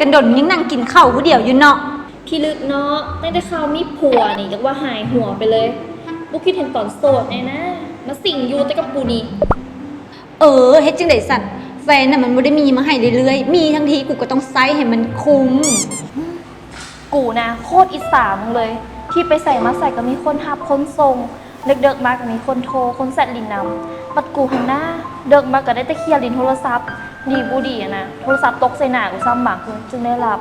ກັນດົນ ຍັງນັ່ງກິນເຂົ້າຜູ້ດຽວຢູ່ເນາະ. ພິລຶກເນາະ, ຕັ້ງແຕ່ຂ່າວມີຜົວນີ້ ຢາກວ່າຫາຍຫົວໄປເລີຍ. ບໍ່ຄິດເຫັນຕອນໂສດແດ່ນະ, ມາສິງຢູ່ແຕ່ກັບກູນີ້. ເອີ ເຮັດຈັ່ງໃດຊັ້ນ? ແຟນນະມັນບໍ່ໄດ້ມີມາໃຫ້ເລື້ອຍໆ, ມີທັງທີກູກໍຕ້ອງໃຊ້ໃຫ້ມັນຄຸ້ມ. ກູນະໂຄດອິດສາມຶງເລີຍ, ທີ່ໄປໃສມາໃສກໍມີຄົນຮັບຄົນສົ່ງ, ເດິກໆມາກໍມີຄົນໂທຄົນແຊັດຫຼິ້ນນຳ. ບັດກູຫັ້ນນາ, ເດິກມາກໍໄດ້ແຕ່ເຄຍຫຼິ້ນໂທລະສັບ, ດີບໍ່ດີຫັ້ນນະ ໂທລະສັບຕົກໃສ່ໜ້າກູຊ້ຳ, ບາງເທື່ອຈຶ່ງໄດ້ຫຼັບ.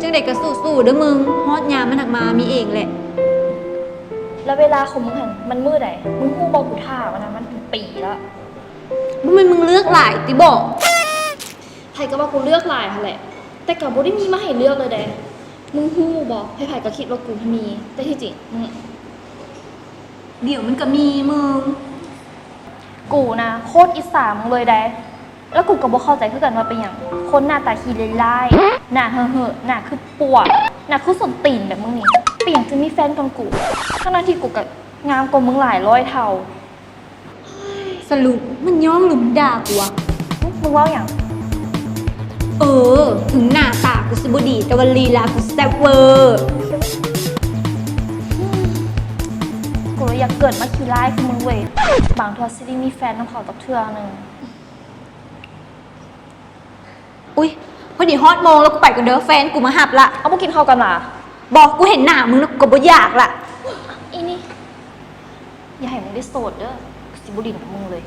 ຈັ່ງໃດກໍສູ້ໆເດີ້ມຶງ, ຮອດຍາມມັນຫາກມາມີເອງແຫຼະ. ແລ້ວເວລາຂອງມຶງຫັ້ນມັນມື້ໃດ? ມຶງຮູ້ບໍ່ ກູຖ້າມັນນະ ມັນເປັນປີແລ້ວ. ບໍ່ແມ່ນມຶງເລືອກຫຼາຍຕິບໍ? ໃຜກໍວ່າກູເລືອກຫຼາຍຫັ້ນແຫຼະ, ແຕ່ກໍບໍ່ໄດ້ມີມາໃຫ້ເລືອກເລີຍເດ້. ມຶງຮູ້ບໍ່ ໃຜໆກໍຄິດວ່າກູມີ, ແຕ່ທີ່ຈິງ ອືມ ດຽວມັນກໍມີມຶງ. ກູນະໂຄດອິດສາມຶງເລີຍໃດ໋. ແລ້ວກູກໍບໍ່ເຂົ້າໃຈຄືກັນວ່າເປັນຫຍັງ ຄົນໜ້າຕາຂີ້ຮ້າຍໆ, ໜ້າເຫີ້ໆ, ໜ້າຄືປວກ, ໜ້າຄືສົ້ນຕີນແບບມຶງນີ້ ເປັນຫຍັງຈຶ່ງມີແຟນກ່ອນກູ ທັງໆທີ່ກູກໍງາມກວ່າມຶງຫຼາຍຮ້ອຍເທົ່າ. ສະຫຼຸບມັນຍ້ອງຫຼືມັນດ່າກູວະ? ຫຶ ມຶງເວົ້າຫຍັງ? ເອີ ເຖິງໜ້າຕາກູຊິບໍ່ດີ ແຕ່ວ່າລີລາກູແຊບເວີ. ກູເລີຍຢາກເກີດມາຂີ້ຮ້າຍຄືມຶງເວີຍ, ບາງເທື່ອຊິໄດ້ມີແຟນນຳເຂົາຈັກເທື່ອໜຶ່ງ. ອຸ້ຍ ພໍດີຮອດໂມງແລ້ວ, ກູໄປກ່ອນເດີ້, ແຟນກູມາຮັບລະ. ເອົາ ບໍ່ກິນເຂົ້າກັນຫວາ? ບໍ່, ກູເຫັນໜ້າມຶງນະ ກູກໍບໍ່ຢາກລະ. ອີນີ້ ຢ່າໃຫ້ມຶງໄດ້ໂສດເດີ້, ກູຊິບໍ່ຫຼິ້ນກັບມຶງເລີຍ.